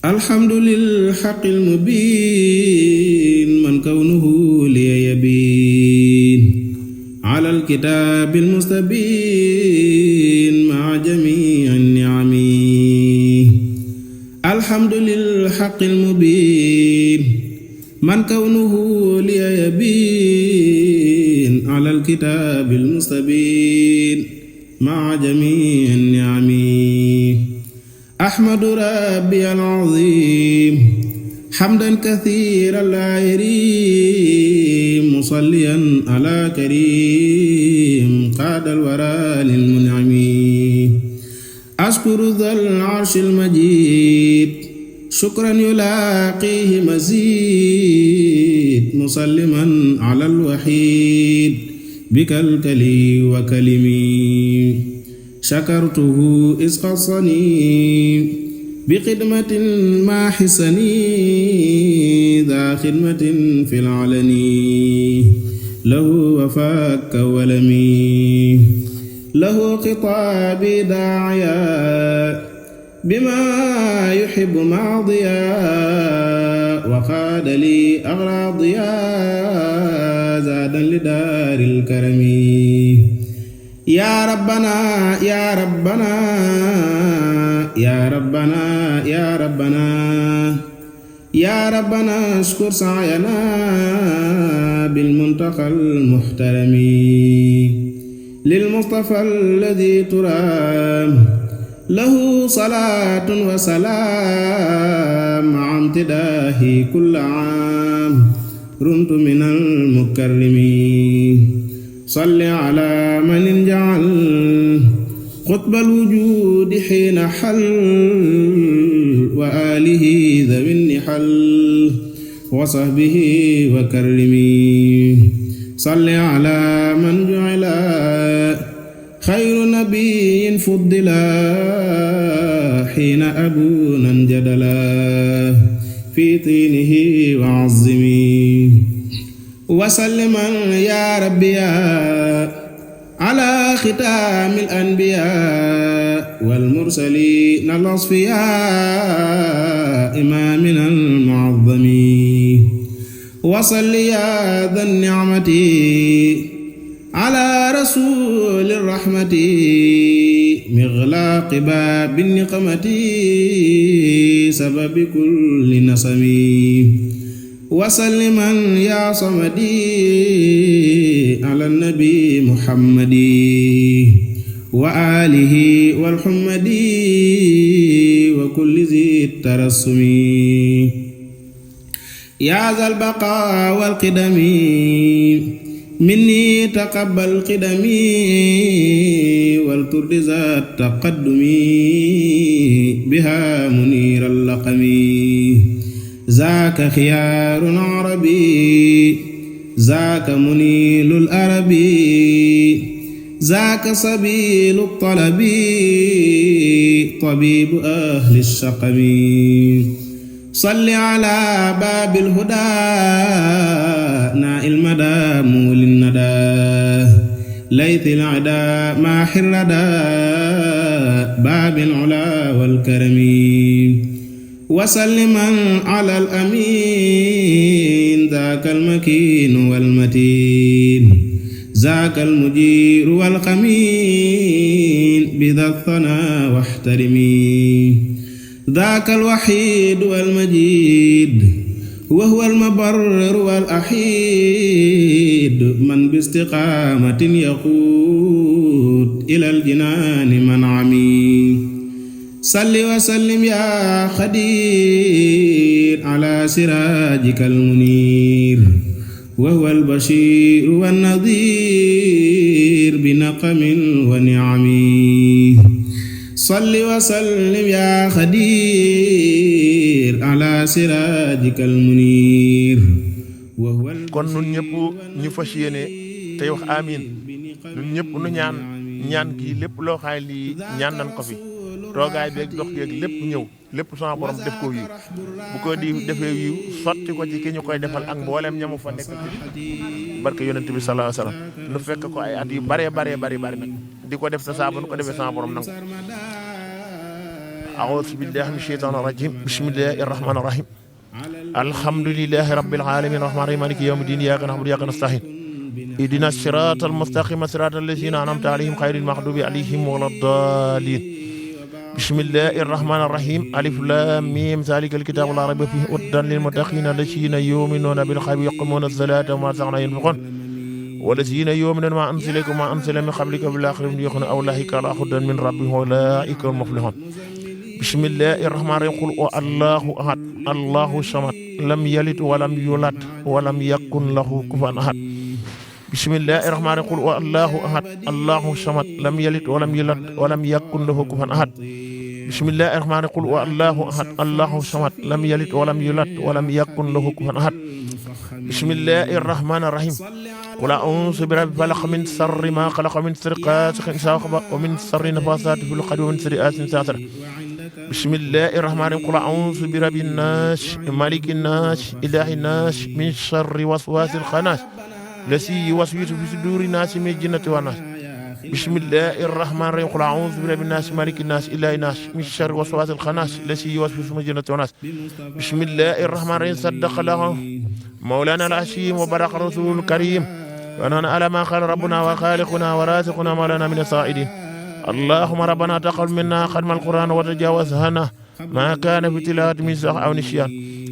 الحمد للحق المبين من كونه لي يبين على الكتاب المستبين مع جميع النعم. الحمد للحق المبين من كونه لي يبين على الكتاب المستبين مع جميع النعم. أحمد ربي العظيم حمدا كثيرا لا يريم مصليا على كريم قاد الورى للمنعم. أشكر ذا العرش المجيد شكرا يلاقيه مزيد مسلما على الوحيد بكلكلي وكلمي. شكرته إذ خصني بخدمة ما حسني ذا خدمة في العلني له وفاك ولمي. له خطابي داعيا بما يحب ماضيا وقاد لي أغراضيا زادا لدار الكرم. يا ربنا يا ربنا يا ربنا يا ربنا يا ربنا اشكر سعينا بالمنتقى المحترم للمصطفى الذي ترام له صلاة وسلام مع امتداه كل عام رمت من المكرمين. صل على من انجعل قطب الوجود حين حل وآله ذوي النحل وصحبه وكرمي. صل على من جعل خير نبي فضلا حين أبونا انجدلا في طينه وعظمي. وسلما يا ربي على ختام الأنبياء والمرسلين الأصفياء إمامنا المعظم. وصل يا ذا النعمة على رسول الرحمة مغلاق باب النقمة سبب كل نسم. وسلما يا صمدي على النبي محمد وآله والحمد وكل ذي الترسم. يا ذا البقاء والقدم مني تقبل قدمي والترد ذا التقدم بها منير اللقم. ذاك خيار عربي ذاك منيل الأربي ذاك سبيل الطلب طبيب أهل الشقم. صل على باب الهدى نائل المدى مول الندى ليث العدا ماحر الردى باب العلا والكرم. وسلما على الأمين ذاك المكين والمتين ذاك المجير والقمين بذا الثنى واحترمي. ذاك الوحيد والمجيد وهو المبرر والأحيد من باستقامة يقود إلى الجنان منعمي. صل وسلم يا خدير على سراجك المنير وهو البشير والنذير بنقم ونعم. صل وسلم يا خدير على سراجك المنير وهو kon nun ñëpp ñu fas yéene tey wax amiin nun ñëpp nu ñaan gi lépp loo xam ne lii ñaan nañ ko fi toogaay beeg dox geeg lépp ñëw lépp sama borom def ko yiw bu ko di defee yiw sotti ko ci ki ñu koy defal ak mboolem ñamu fa nekk ci barke yonent bi sallallahu alayhi wasallam nu fekk ko ay at yu bare nag di ko def sa saa bu nu ko defee sama borom nangu أعوذ بالله من الشيطان الرجيم بسم الله الرحمن الرحيم الحمد لله رب العالمين الرحمن الرحيم مالك يوم الدين إياك نعبد وإياك نستعين اهدنا الصراط المستقيم صراط الذين أنعمت عليهم غير المغضوب عليهم ولا الضالين بسم الله الرحمن الرحيم ألف لام ميم ذلك الكتاب لا ريب فيه هدى للمتقين الذين يؤمنون بالغيب ويقيمون الصلاة وما رزقناهم ينفقون والذين يؤمنون ما أنزل إليكم وما أنزل من قبلك بالآخرة هم يؤمنون أولئك على هدى من ربهم وأولئك هم المفلحون بسم الله الرحمن الرحيم قل الله أحد الله الصمد لم يلد ولم يولد ولم يكن له كفوا أحد بسم الله الرحمن الرحيم قل الله أحد الله الصمد لم يلد ولم يولد ولم يكن له كفوا أحد بسم الله الرحمن الرحيم قل الله أحد الله الصمد لم يلد ولم يولد ولم يكن له كفوا أحد بسم الله الرحمن الرحيم قل أعوذ برب الفلق من شر ما خلق من شر غاسق إذا وقب ومن شر النفاثات في العقد ومن شر حاسد بسم الله الرحمن الرحيم قل أعوذ برب الناس مالك الناس إله الناس من شر وسواس الخناس الذي يوسوس في صدور الناس من الجنة والناس بسم الله الرحمن الرحيم قل أعوذ برب الناس مالك الناس إله الناس من شر وسواس الخناس الذي يوسوس في الجنة والناس بسم الله الرحمن الرحيم صدق الله مولانا العظيم وبلغ الرسول الكريم ونحن على ما قال ربنا وخالقنا ورازقنا مولانا من الصائدين اللهم ربنا تقبل منا ختم القرآن وتجاوز عنا ما كان في تلاوة من سهو أو نسيان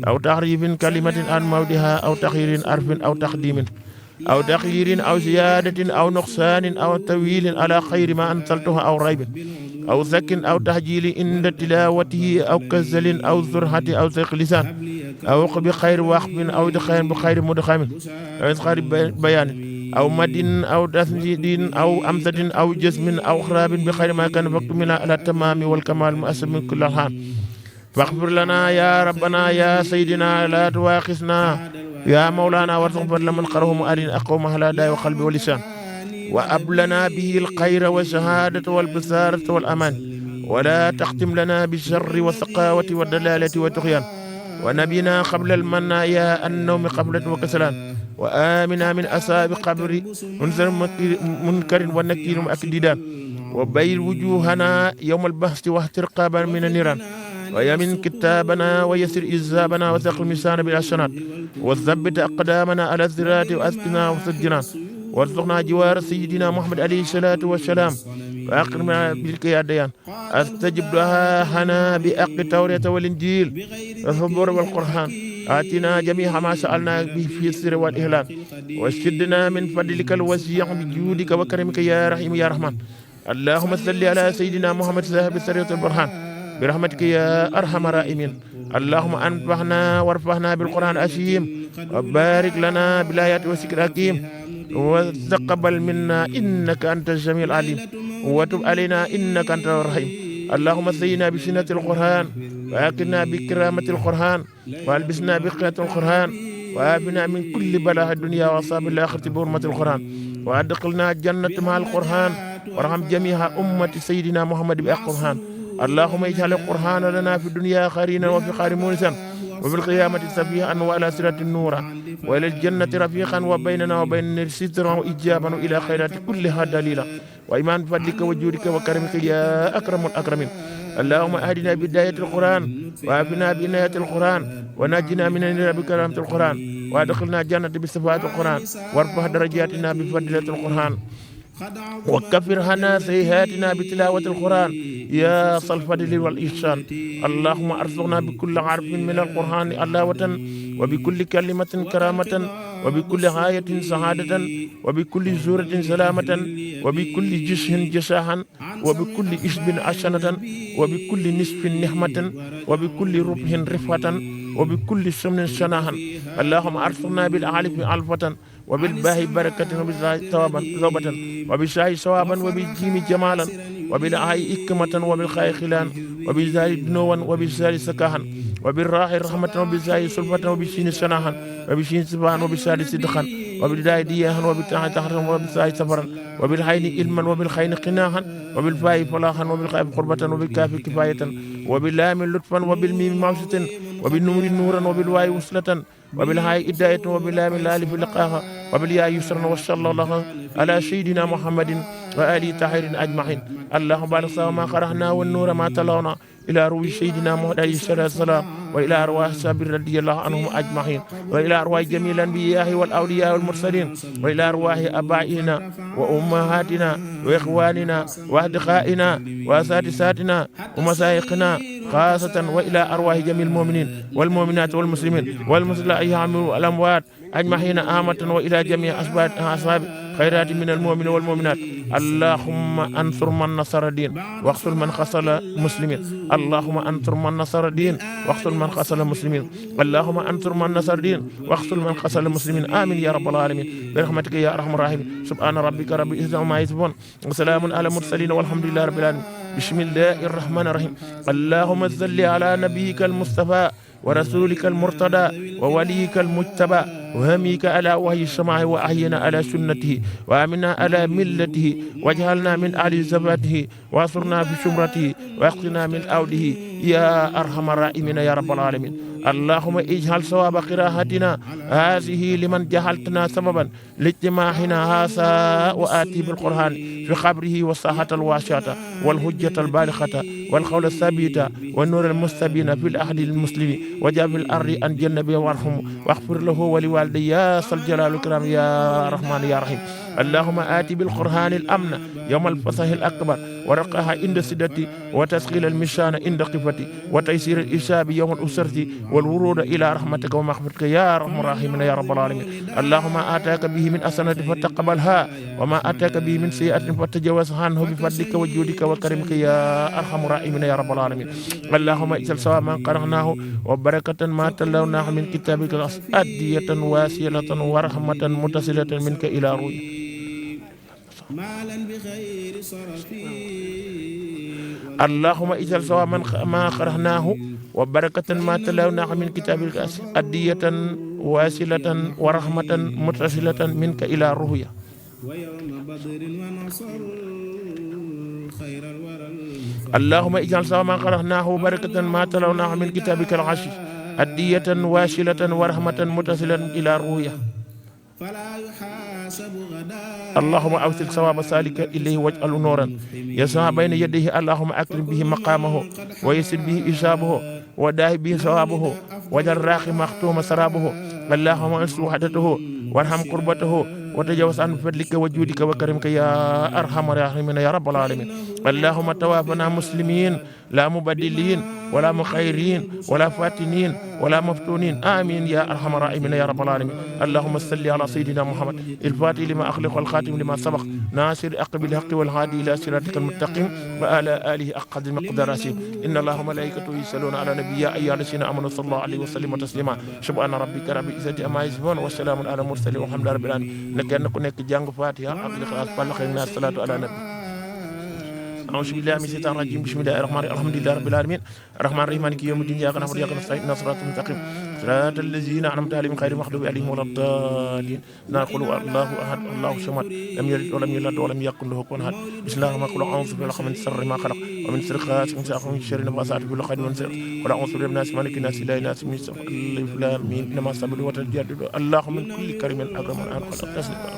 أو تحريف كلمة عن موضعها أو تغيير حرف أو تقديم أو تغيير أو زيادة أو نقصان أو تأويل على خير ما أنزلته أو ريب أو ذك أو تهجيل عند تلاوته أو كسل أو زرحة أو زيغ لسان أو بخير واخب أو دخان بخير مدخام أو إسخار بيان أو مد أو تسديد أو أمسد أو جسم أو خراب بخير ما كان وقت منا على التمام والكمال مؤسس من كل الحال فاغفر لنا يا ربنا يا سيدنا لا تواخذنا يا مولانا وارزقنا لمن قره مؤرين أقوم على داء وقلب ولسان وأبلنا به الخير والشهادة والبصارة والأمان ولا تختم لنا بالشر والسقاوة والدلالة والطغيان ونبينا قبل المنايا النوم قبل وكسلان وآمنا من أصحاب قبر منكر ونكير مؤكدان وبير وجوهنا يوم البحث واحترقابا من النيران ويمن كتابنا ويسر إزابنا وثقل ميزان بالحسنات وثبت أقدامنا على الصراط وأسقنا وسجنا وارزقنا جوار سيدنا محمد عليه الصلاة والسلام وأكرمنا بالقياديان أستجب دعاءنا بأق التوراة والإنجيل والزبور والقرآن آتنا جميع ما سألنا به في السر والإعلان واشدنا من فضلك الوسيع بجودك وكرمك يا رحيم يا رحمن اللهم صل على سيدنا محمد صاحب السرية البرهان برحمتك يا أرحم الراحمين اللهم أنفعنا وارفعنا بالقرآن العظيم وبارك لنا بالآيات والذكر الحكيم وتقبل منا إنك أنت السميع العليم وتب علينا إنك أنت الرحيم اللهم زينا بسنة القرآن وأكرمنا بكرامة القرآن والبسنا بقية القرآن وآبنا من كل بلاء الدنيا وأصحاب الآخرة بحرمة القرآن وأدخلنا الجنة مع القرآن وارحم جميع أمة سيدنا محمد بالقرآن اللهم اجعل القرآن لنا في الدنيا خيرا وفي خير مونسا وفي القيامة سفيها وعلى صراط النور وإلى الجنة رفيقا وبيننا وبين سترا وإجابا إلى خيرات كلها دليلا وإيمان فضلك وجودك وكرمك يا أكرم الأكرمين اللهم أهدنا بداية القرآن وعافنا بنهاية القرآن ونجنا من النار بكرامة القرآن وادخلنا الجنة بصفات القرآن وارفع درجاتنا بفضيلة القرآن وكفر عنا سيئاتنا بتلاوة القرآن يا صل الفضل والإحسان اللهم ارزقنا بكل حرف من القرآن علاوة وبكل كلمة كرامة وبكل آية سعادة وبكل سورة سلامة وبكل جزء جزاء وبكل اسم حسنة وبكل نصف نعمة وبكل ربح رفعة وبكل سمن سناها اللهم ارزقنا بالألف ألفة وبالباء بركة وبالزاي ثوبة وبالشاي ثوابا وبالجيم جمالا وبالعاء إكمة وبالخاء خلان وبالزاي دنوا وبالزاي سكاها وبالراء رحمة وبالزاي سلفة وبالشين سناها وبالشين سبحان وبالسال صدقا وبالداء دياها وبالتاء تحرا وبالساي سفرا وبالعين علما وبالخين قناها وبالفاء فلاحا وبالخاء قربة وبالكاف كفاية وباللام لطفا وبالميم موسة وبالنور نورا وبالواي وصلة وبالهاء إداية وباللام الألف لقاها وبالياء يسرا وصلى الله على سيدنا محمد وآله طاهرين أجمعين اللهم بارك ما قرأنا والنور ما تلونا إلى روح سيدنا محمد عليه الصلاة والسلام وإلى أرواح الصحابة رضي الله عنهم أجمعين وإلى أرواح جميع الأنبياء والأولياء والمرسلين وإلى أرواح آبائنا وأمهاتنا وإخواننا وأصدقائنا وأساتذتنا ومشايخنا خاصة وإلى أرواح جميع المؤمنين والمؤمنات والمسلمين والمسلمين والأموات أجمعين آمة وإلى جميع أصحاب خيرات من المؤمنين والمؤمنات. اللهم أنصر من نصر الدين واقتل من خذل المسلمين. اللهم أنصر من نصر الدين واقتل من خذل المسلمين. اللهم أنصر من نصر الدين واقتل من خذل المسلمين. آمين يا رب العالمين برحمتك يا أرحم الراحمين. سبحان ربك رب العزة عما يصفون وسلام على المرسلين والحمد لله رب العالمين. بسم الله الرحمن الرحيم. اللهم صل على نبيك المصطفى ورسولك المرتضى ووليك المجتبى وهميك على وحي السماء وأحينا على سنته وآمنا على ملته واجعلنا من أهل زباته وأصرنا في شمرته واقنا من أوله يا أرحم الراحمين يا رب العالمين. اللهم اجعل ثواب قراءتنا هذه لمن جعلتنا سببا لاجتماعنا هذا وآتي بالقرآن في قبره والصحة الواسعة والهجة البالغة والقول الثابت والنور المستبين في الأهل المسلم وجاب في الأرض أن جنبه وارحمه واغفر له ولوالديه يا ذا الجلال والإكرام يا رحمن يا رحيم. اللهم آتي بالقرآن الأمن يوم الفصح الأكبر ورقها عند السدة وتسخيل المشان عند قفتي وتيسير الإشاب يوم الأسرة والورود إلى رحمتك ومغفرتك يا رحمن الرحيم يا رب العالمين. اللهم آتاك به من أسنة فتقبلها وما آتاك به من سيئة فتجاوز عنه بفضلك وجودك وكرمك يا أرحم الراحمين يا رب العالمين. اللهم اجعل سواء ما قرأناه وبركة ما تلوناه من كتابك أدية واسلة ورحمة متصلة منك إلى روحي. اللهم اجعل سواء ما قرأناه وبركة ما تلوناه من كتابك أدية واسلة ورحمة متصلة منك إلى روحي. اللهم اجعل سواء ما قرأناه وبركة ما تلوناه من كتابك العشي أدية واسلة ورحمة متصلة إلى روحي. اللهم أوصل ثواب سالك إليه واجعل نورا يسعى بين يديه. اللهم أكرم به مقامه ويسر به إجابه وداه به ثوابه واجعل راقي مختوم سرابه. اللهم انصر وحدته وارحم قربته وتجاوز عن فضلك وجودك وكرمك يا أرحم الراحمين يا رب العالمين. اللهم توافنا مسلمين لا مبدلين ولا مخيرين ولا فاتنين ولا مفتونين. آمين يا أرحم الراحمين يا رب العالمين. اللهم صل على سيدنا محمد الفاتح لما أخلق والخاتم لما سبق ناصر أقبل الحق والهادي إلى صراطك المستقيم وعلى آله أقدر المقدار رسيم. إن الله وملائكته يصلون على النبي يا أيها الذين آمنوا صلى الله عليه وسلم تسليما. سبحان ربك رب العزة عما يصفون وسلام على المرسلين والحمد لله رب العالمين. kenn ku nekk jàng Fatiha ak Ixlaas Falaq ak Naas salaatu ala nabi. A'uuzu billaahi mina shaytaani rajiim. Bismillaahi rahmaani rahiim. Alhamdulillaahi rabbil aalamiin. Arrahmaani rahiim. Maaliki yawmi ddiin. Iyyaaka na'budu wa iyyaaka nasta'iin. Ihdinas siraatal mustaqiim. Siraatal laziina an'amta alayhim ghayril maghduubi alayhim wa lad-daalliin. Qul huwallaahu ahad. Allaahu samad. Lam yalid wa lam yuulad wa lam yakun lahu kufuwan ahad. Bismillaahi rahmaani rahiim. Qul a'uuzu bi rabbil falaq min sharri maa khalaq wa min sharri ghaasiqin idhaa waqab wa min sharri naffaasaati fil 'uqad wa min sharri qul a'uuzu bi rabbin naas malikin naas ilaahin naas min sharri alif laam miim. Innamaa as-sabru wa tajaddud. Allaahu min kulli karimin akraman an khalaq tasliman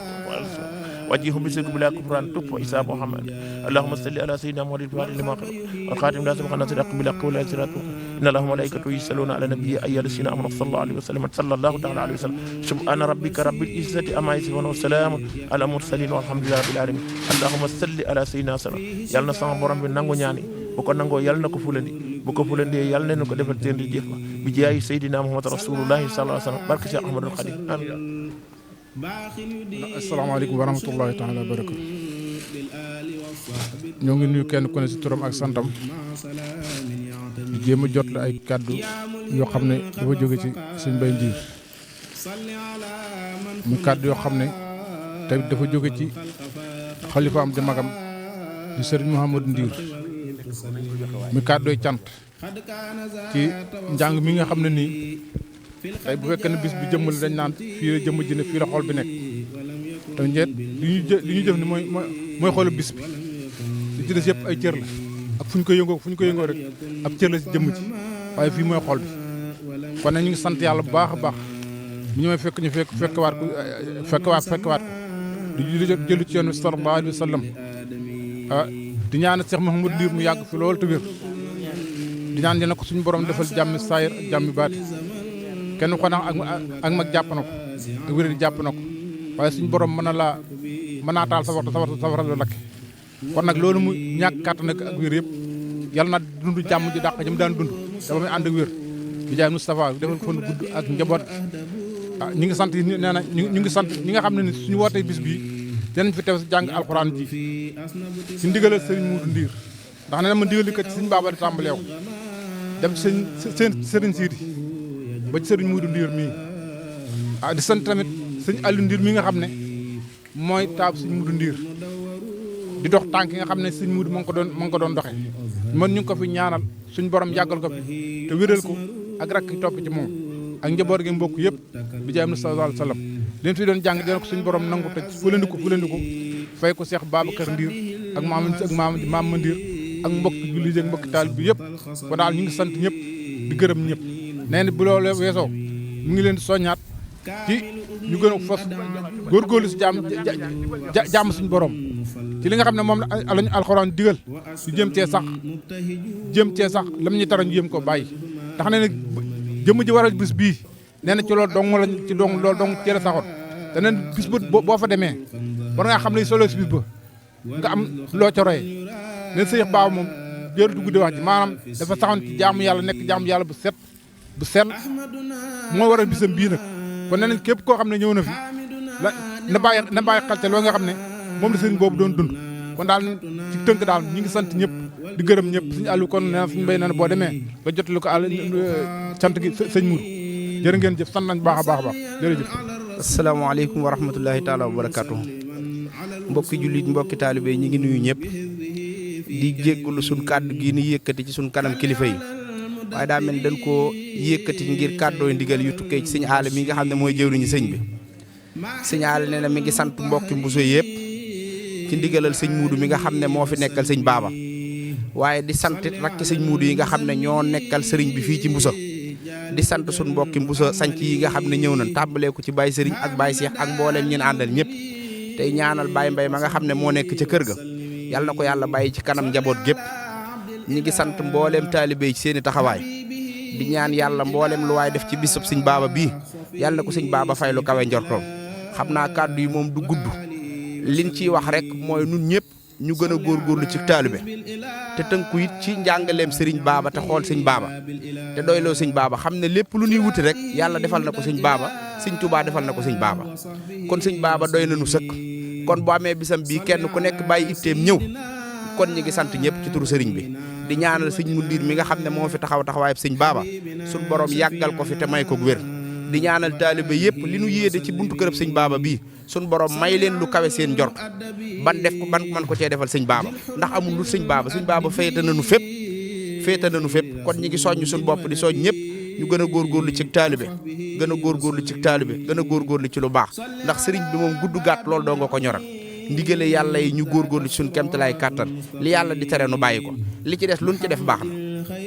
وجيهم بسرك بلا كفران تب وإساء محمد. اللهم صل على سيدنا محمد الفاتح لما خلق والخاتم لا سبق الناصر الحق بالحق ولا صراط. إن الله وملائكته يصلون على النبي أيها الذين آمنوا صلى الله عليه وسلم صلى الله تعالى عليه وسلم. سبحان ربك رب العزة عما يصفون وسلام على المرسلين والحمد لله رب العالمين. اللهم صل على سيدنا سلام. yàlla na sama borom bi nangu ñaani bu ko nangoo yàlla na ko fulandi bu ko fulandee yàlla na ko defal teen di jëf bi jaay Seydina Muhammad rasulullahi sallallahu alayhi wa sallam barke Cheikh Ahmadul Khadim amiin. asalaamaaleykum wa rahmatullahi taala wa barakatu. ñoo ngi nuyu kenn ku ne si turam ak santam di jéem a jot la ay kàddu yoo xam ne dafa jóge ci sëñ Mbay Ndiir mu kàddu yoo xam ne tey dafa jóge ci xalifaam di magam di sëriñ Mouhamadou Ndiir mu kàddooy cant ci njàng mi nga xam ne nii tey bu fekkee ne bis bi jëmm la dañ naan fii la jëmm ji ne fii la xool bi nekk te ñeet li ñu jëf ni mooy xoolu bis bi li ci des yëpp ay cër la ak fu ñu ko yëngoo rek ab cër la si jëmm ji waaye fii mooy xool bi kon nag ñu ngi sant yàlla bu baax a baax bu ñu may fekk ñu fekkewaat ko di jëlu ci yoon bi sallallahu alayhi wa sallam di ñaan Cheikh Mouhamadou Ndiir mu yàgg fi loolu te wér di ñaan dina ko suñu borom defal jàmmi saayir ak jàmmi baati kenn ko nag ak mag jàpp na ko ak wér di jàpp na ko waaye suñu borom mën naa taal safara la lakk kon nag loolu mu ñàkk kàttan ak wér yëpp yàlla na dund jàmm ji dàq ji mu daan dund dafa muy ànd ak wér di jaay Moustapha defal ko fan gudd ak njaboot ñi ngi sant nee na ñu ngi sant ñi nga xam ne ni suñu wootee bis bii dinañ fi teew si jàng alxuraan ji si ndigalal Serigne Moudou Ndir ndax nee na ma ndigal kat ci Serigne Baba di tàmbaleew dem ci Serigne Sidi ba ci Serigne Moudou Ndir mii di sant tamit Serigne Aliou Ndir mi nga xam ne mooy taab Serigne Moudou Ndir di dox tànk yi nga xam ne Serigne Moudou moo ngi ko doon doxee man ñu ngi ko fi ñaanal suñu borom yàggal ko fi te wéral ko ak rakk yi topp ci moom ak njaboot gi mbokk yëpp bi jaay na sallallahu alayhi wa sallam leen fi doon jàng dina ko suñu borom nangu te fulandi ko fay ko Cheikh Babacar Ndir ak maam Ndir ak mbokk jullit ak mbokk taal bi yëpp ko daal ñu ngi sant ñëpp di gërëm ñëpp nee na bu loolu weesoo mu ngi leen di soññaat ci ñu gën a fos góorgóorlu si jàmm suñu borom ci li nga xam ne moom lañu alxuraan digal ñu jëm cee sax lam ñu tara ñu jëm ko bàyyi tax ne nag jëmm ji waral bis bii nee na ci loolu dong lañ ci loolu dong ci la saxoon te neen bis ba boo fa demee war ngaa xam ne solo si bis ba nga am loo ca roye neen Sëñ Baba moom jërëtu guddi wax ji maanaam dafa saxoon ci jaamu yàlla nekk jaamu yàlla bu sell moo waral bisam bii nag kon nee nañ képp koo xam ne ñëw na fi na bàyyi xel te loo nga xam ne moom la sëriñ boobu doon dund kon daal ci tënk daal ñi ngi sant ñëpp di gërëm ñëpp suñu àllu kon nee na suñu mbéy nee na boo demee nga jottali ko àll sant gi sëñ Mour jërë ngeen jëf sant nañ baax a baax jërëjëf. asalaamaaleykum wa rahmatullahi taala wa barakaatu. mbokki jullit mbokki taalibe ñi ngi nuyu ñëpp di jéggulu suñ kàddu gi ni yëkkati ci suñ kanam kilifa yi waaye daa mel dañ koo yëkkati ngir kàddooy ndigal yu tukkee ci sëñ Aale mi nga xam ne mooy jëwriñu sëñ bi sëñ Aale nee na mi ngi sant mbokki Mbuso yëpp ci ndigalal sëñ Muudu mi nga xam ne moo fi nekkal sëñ Baba waaye di sant rakk sëñ Muudu yi nga xam ne ñoo nekkal sëriñ bi fii ci Mbuso di sant suñ mbokki Mbuso sanc yi nga xam ne ñëw nañ tàmbalee ko ci Baye Sëriñ ak Baye Cheikh ak mbooleem ñeen àndal ñëpp tey ñaanal Baye Mbay ma nga xam ne moo nekk ca kër ga yàlla na ko yàlla bàyyi ci kanam njaboot gépp ñi ngi sant mbooleem taalibe ci seeni taxawaay di ñaan yàlla mbooleem lu waay def ci bisub sëñ Baba bii yàlla na ko sëñ Baba fay lu kawe njortoom xam naa kàddu yi moom du gudd liñ ciy wax rek mooy nun ñëpp ñu gën a góorgóorlu ci taalibe te tënku it ci njàngaleem sëriñ Baba te xool sëñ Baba te doyloo sëñ Baba xam ne lépp lu ñuy wuti rek yàlla defal na ko sëñ Baba sëñ Touba defal na ko sëñ Baba kon sëñ Baba doy na nu sëkk kon bu amee bisam bii kenn ku nekk bàyyi itteem ñëw kon ñi ngi sant ñëpp ci turu sëriñ bi di ñaanal sëñ mu ndiir mi nga xam ne moo fi taxaw taxawaayub sëñ Baba suñ borom yàggal ko fi te may ko wér di ñaanal taalibe yëpp li nu yéede ci buntu kërëb sëñ Baba bii suñ borom may leen lu kawe seen njort ban man ko cee defal sëñ Baba ndax amul lu sëñ Baba féete nañu fépp kon ñi ngi soññ suñ bopp di soñ ñëpp ñu gën a góorgóorlu ci taalibe gën a góorgóorlu ci lu baax ndax sëriñ bi moom gudd gàtt loolu doo nga ko ñoral ndigale yàlla yi ñu góorgóorlu ci suñ kemtalaay kàttan li yàlla di tere nu bàyyi ko li ci des luñ ci def baax na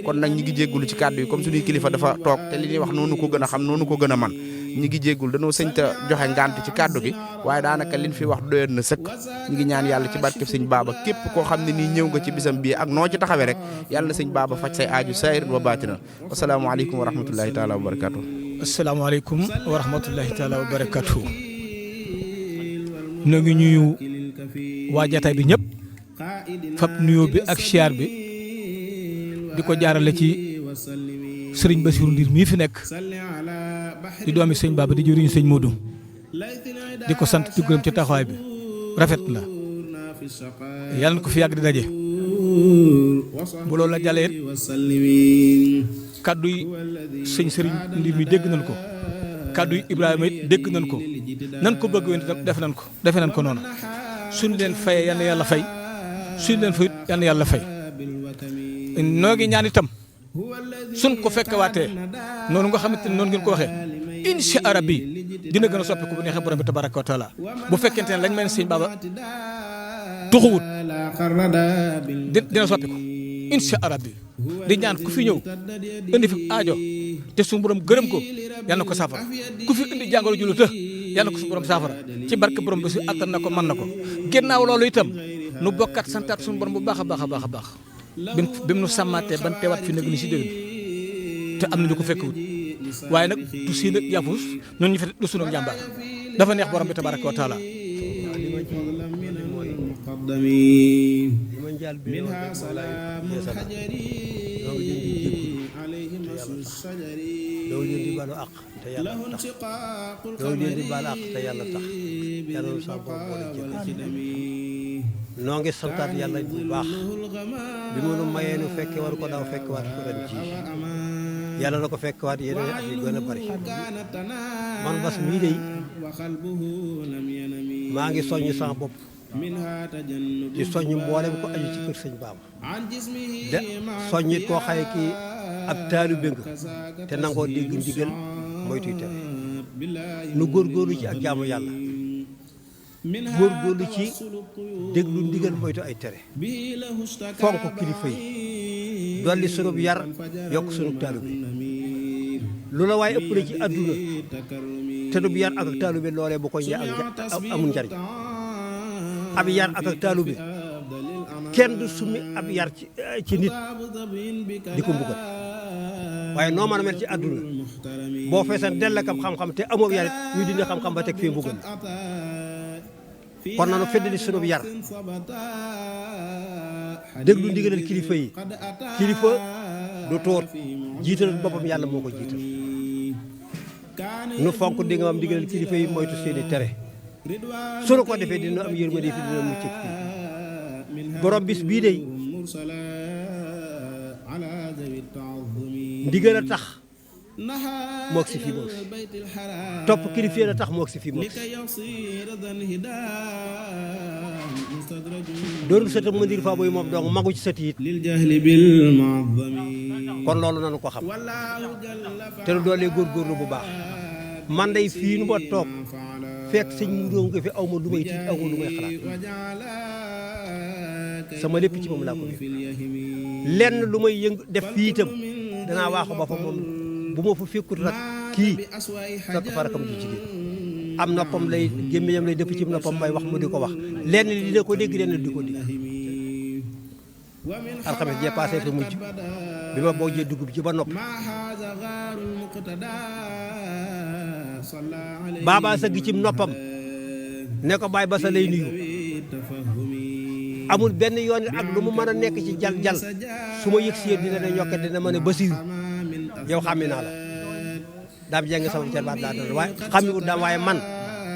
kon nag ñi ngi jéggulu ci kàddu yi comme suñuy kilifa dafa toog te li ñuy wax noonu ko gën a xam noonu ko gën a man ñi ngi jéggul dañoo sëñ ta joxe ngant ci kàddu gi waaye daanaka liñ fi wax doyoon na sëkk ñi ngi ñaan yàlla ci barkeb sëñ Baba képp koo xam ne nii ñëw nga ci bisam bii ak noo ci taxawee rek yàlla na sëñ Baba faj say aaju saayir wa baatina asalaamaaleykum wa rahmatullahi taala wa barakatuh asalaamaaleykum wa rahmatullahi taala wa barakatuh ñoo ngi ñuyu waa jataay bi ñëpp fab nuyoo bi ak siyaar bi di ko jaarale ci sëriñ Bassirou Ndir mii fi nekk di doomi sëñ Baba di jëriñu sëñ Modou di ko sant di gërëm ci taxawaay bi rafet na yàlla na ko fi yàgg di daje bu loolu la jàllee kaddu yi sëñ sëriñ Ndir mi dégg nañ ko kaddu yi Ibrahima it dégg nañ ko nan ko bëgg wén defe nañ ko noonu suñ leen fayee yal na yàlla fay suñ leen fayut yal na yàlla fay noo ngi ñaan itam suñ ko fekkewaatee noonu nga xamante ne noonu ngeen ko waxee incha allah bi dina gën a soppiku bu neexee borom bi tabaraka wa taala bu fekkente ne lañ mel ne sëñ Baba tuxuwut dina soppiku incha allah bi di ñaan ku fi ñëw indi fi aajo te suñu borom gërëm ko yal na ko saafara ku fi indi jàngoro ju lu të yal na ko suñu borom saafara ci barke borom bi si attan na ko mën na ko ginnaaw loolu itam nu bokkat santaat suñu borom bu baax a baax a baax a baax bi mu nu sàmmaatee ban teewaat fi nag ni si déwén te am na ñu ko fekkewut waaye nag du si nag yàppus ñun ñu fi du sunu njàmbaar dafa neex borom bi tabaraka wa taala doo leen di balu àq te yàlla tax doo leen di balu àq te yàlla tax yàlla sa borom boole jël noo ngi santaat yàlla bu baax bi mu nu mayee nu fekke war ko daaw fekke waat ko ren ji yàlla na ko fekk waat yeneen at yi gën a bari man bas mii de maa ngi soññ sama bopp di soññ mboolem ko aju ci kër sëñ Baba de soññit koo xaye kii ab taalibe nga te nangoo dégg ndigal moytuy tere nu góorgóorlu ci ak jaamu yàlla góorgóorlu ci déglu ndigal moytu ay tere fonk kilifa yi dolli sunub yar yokk sunub taalibe lu la waaye ëpp na ci àdduna te du yar ak taalibe loolee bu ko amul njariñ ab yar ak taalibe kenn du summi ab yar ci nit di ko mbugal waaye noo mën a mel ci àdduna boo feesan dell ak xam-xam te amoo yarit ñu dindi xam-xam ba teg fii mbugal kon nanu feddali sunub yar déglu ndigalal kilifa yi kilifa du tuut jiital boppam yàlla moo ko jiital nu fonk di nga am ndigalal kilifa yi moytu seeni tere sunu ko defee dina am yërmande fi dina mucc fii borom bis bii de ndigal a tax moog si fii moog si topp kilifa la tax moog si fii moog si doonul sëtam Mandiir Fa Boy moom donc magu ci sët yi it kon loolu nanu ko xam te nu doolee góorgóorlu bu baax man day fii nu ma toog fekk sëñ mu doon nga fi aw ma lu may tiit aw ma lu may xalaat sama lépp ci moom laa ko wér lenn lu may def fii itam danaa waaxu ba fa moom bu ma fa fekkut nag kii sott fa rakam ji jigéen am noppam lay gémmiñam lay dëpp ci noppam may wax mu di ko wax lenn li dina ko dégg lenn di ko dégg alxames jee passé fa mujj bi ma boojee dugub ji ba noppi baaba sëgg ci noppam ne ko baay ba sa lay nuyu amul benn yoon ak lu mu mën a nekk ci jal su ma yëg si dina ne ñokke dina ma ne Basiru yow xàmmi naa la daam jeng sama jarbaat laa doon waaye xàmmiwut daam waaye man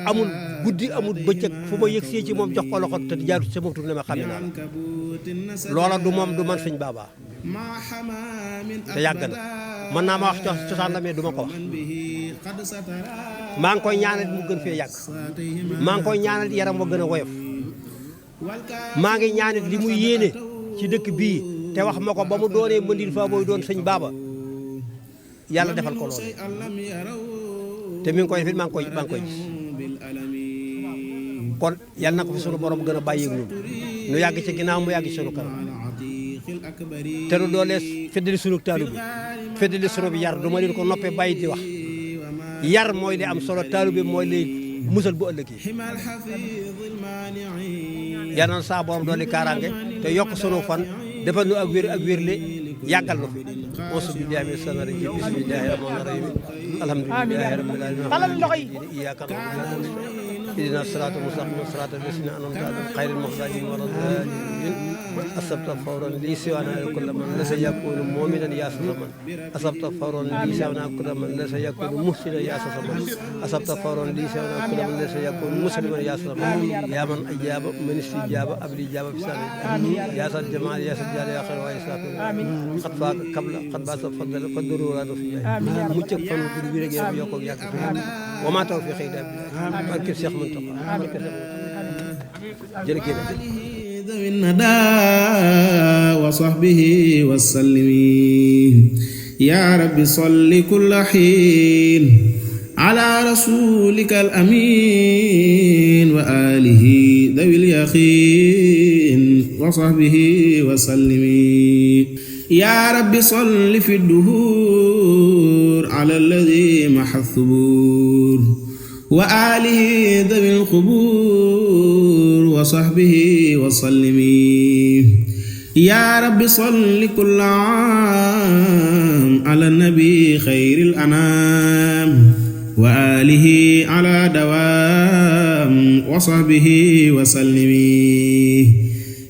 amul guddi amul bëccëg fu ma yëg si ci moom jox ko loxo te jaarut sama tur ne ma xàmmi naa la loola du moom du man sëñ Baba te yàgg na mën naa ma wax cosaan la mais du ma ko wax maa ngi koy ñaanal mu gën fee yàgg maa ngi koy ñaanal yaram wa gën a woyof maa ngi ñaanal li mu yéene ci dëkk bii te wax ma ko ba mu doonee Mandiir Fa Boy doon sëñ Baba yàlla defal ko loolu te mi ngi koy fi maa ngi koy gis kon yàlla na ko fi sunu borom gën a bàyyi ak ñun nu yàgg ci ginnaaw mu yàgg ci sunu kanam te nu doolee feddali sunu taalu bi feddali sunu bi yar du ma leen ko noppee bàyyi di wax yar mooy li am solo taalu bi mooy li musal bu ëllëgee yal na saa borom doole kaaraange te yokk sunu fan defal nu ak wérle yàggal nu fi auzu billaahi mina shaytaani rajiim bismillaahi rahmaani rahiim alhamdulillaahi rabbil aalamiin iyyaaka na'budu ihdina siraatal mustaqiim siraatal laziina an'amta alayhim ghayril maghduubi alayhim wa lad-daalliin asabta fawran lii siwaana kulla man laysa yakunu mu'minan yaa saman asabta fawran lii siwaana kulla man laysa yakunu muhsinan yaa saman asabta fawran lii siwaana kulla man laysa yakunu musliman yaa saman yaa man ajaaba man istajaaba abdi jaaba fi sani yaa sal jamaal yaa sal jaal yaa xayr wa isaaq xat faa kabla xat baa sa fadal fa daruraatu fi jaay mucc ak fan bu wér ak yaram yokk ak yàgg wa maa tawfiiqi illaa billaah barke Cheikh Mountakha jërëjëf ذوي الندى وصحبه وسلم يا رب صل كل حين على رسولك الأمين وآله ذوي اليقين وصحبه وسلم يا رب صل في الدهور على الذي محى الثبور وآله ذوي القبور وصحبه وسلم يا رب صل كل عام على النبي خير الأنام وآله على دوام وصحبه وسلم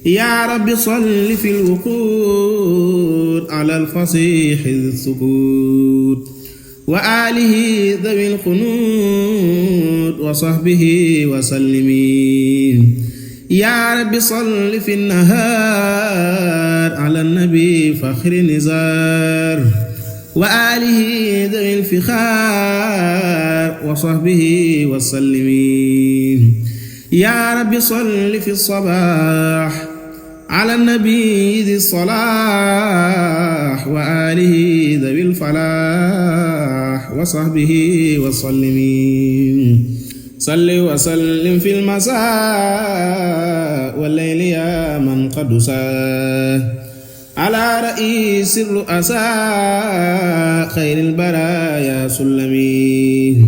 يا رب صل في الوقود على الفصيح السكوت وآله ذوي الخنود وصحبه وسلم يا رب صل في النهار على النبي فخر نزار وآله ذوي الفخار وصحبه وسلم يا رب صل في الصباح على النبي ذي الصلاح وآله ذوي الفلاح وصحبه وسلم صل وسلم في المساء والليل يا من قد ساه على رئيس الرؤساء خير البرايا سلمي